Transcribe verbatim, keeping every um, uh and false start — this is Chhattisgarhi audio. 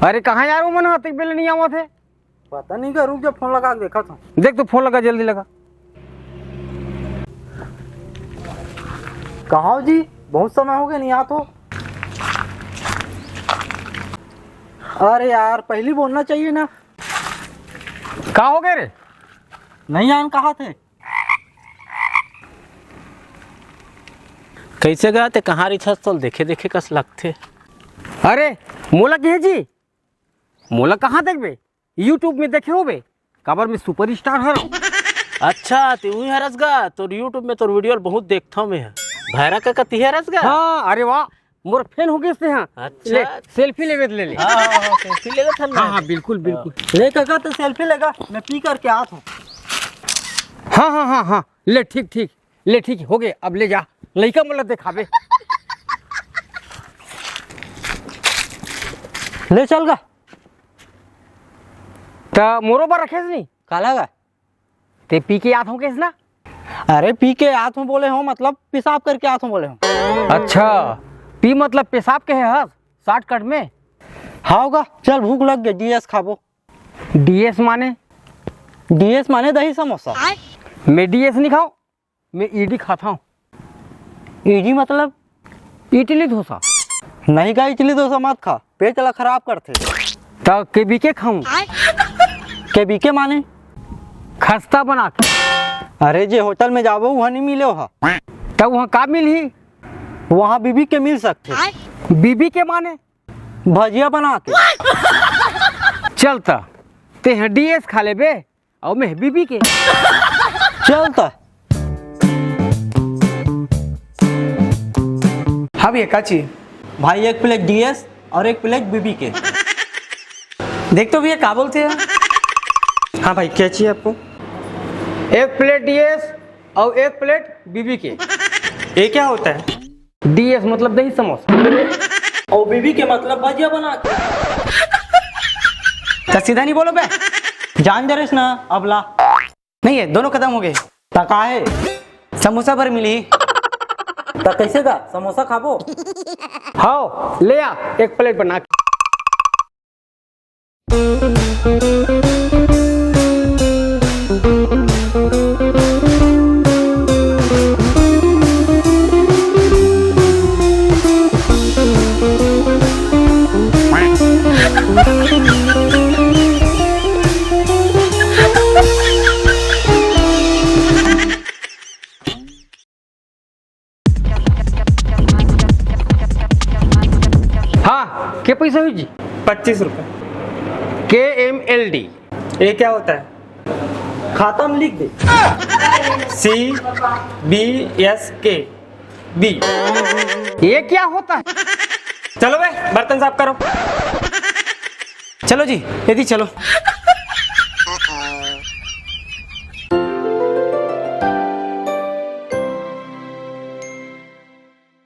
अरे कहाँ यार, वो मन हाथ बेले नहीं आवत हे। पता नहीं का, रुक जा, फोन लगा के देखत हूँ। देख तो, फोन लगा, जल्दी लगा। कहाँ हो जी, बहुत समय हो गया, नहीं आत हो। अरे यार, पहली बोलना चाहिए ना। का हो गए रे? नहीं आन कहा थे। कैसे गा ते कहाँ रिछस, तोल देखे देखे कस लगथे। अरे मोला कहे जी, मोला कहाँ देखबे? YouTube में देखे होबे, काबर मैं सुपरस्टार हरव। अच्छा, ते उही हरस गा, तोर YouTube में तोर वीडियो ल बहुत देखथव मैं ह। भैरा कका तिही हरस गा? हाँ, अरे वाह, मोर फैन हो गइस ते, हाँ। अच्छा। ले, सेल्फी लेबे त ले ले। हाँ, हाँ, हाँ, सेल्फी ले लेथन हाँ, मैं। हाँ, बिल्कुल, बिल्कुल। ले कका, तो सेल्फी लेगा, मैं पी करके आत हूँ। हाँ, हाँ, हाँ, हाँ, ले, ठीक, ठीक, ले, ठीक, हो गए, अब ले जा, लइका मन ला देखाबे। ले चल गा। त मोरो बर रखेस नहीं? काला गा? ते पी के आत हो केस ना? अरे पी के आत हो बोले हो, मतलब पेशाब करके आत हो बोले हो। अच्छा, पी मतलब पेशाब के है हस, शॉर्टकट में? हाव गा, चल भूख लग गई, डीएस खाबो। डीएस माने? डीएस माने दही समोसा। मैं डीएस नहीं खाऊं, मैं ईडी खाता हूँ। ईडी मतलब? इडली डोसा। नहीं गा, इडली डोसा मत खा, पेट ला खराब करथे। त केबीके खाऊं? केबीके माने? खस्ता बना के। अरे जे होटल में जाबो, वहाँ नहीं मिले हा। त वहाँ का मिलही? वहाँ बीबी के मिल सकथे। बीबी के माने? भजिया बना के। चल त, ते ह डीएस खा लेबे, अउ मैं बीबी के। चल त। हाँ भैया, का चाहिए? भाई, एक प्लेट डीएस और एक प्लेट बीबी के। देख तो भैया, का बोलते हैं? हाँ भाई, क्या चाहिए आपको? एक प्लेट डीएस और एक प्लेट बीबी के। ये क्या होता है? डीएस मतलब दही समोसा। और बीबी के मतलब भजिया बना के। तो सीधा नहीं बोलो बे। जान दे रहे ना, अब ला। नहीं है, दोनों खत्म हो गए। त का है? समोसा भर मिली। त कैसे गा? समोसा खाबो? हाव, ले आ, एक प्लेट बना के। हाँ, के पैसा हुई जी? पच्चीस रुपए। के एम एल डी। ये क्या होता है? खाता में लिख दे। सी बी एस के बी। ये क्या होता है? चलो बे, बर्तन साफ करो। चलो जी, यदि चलो।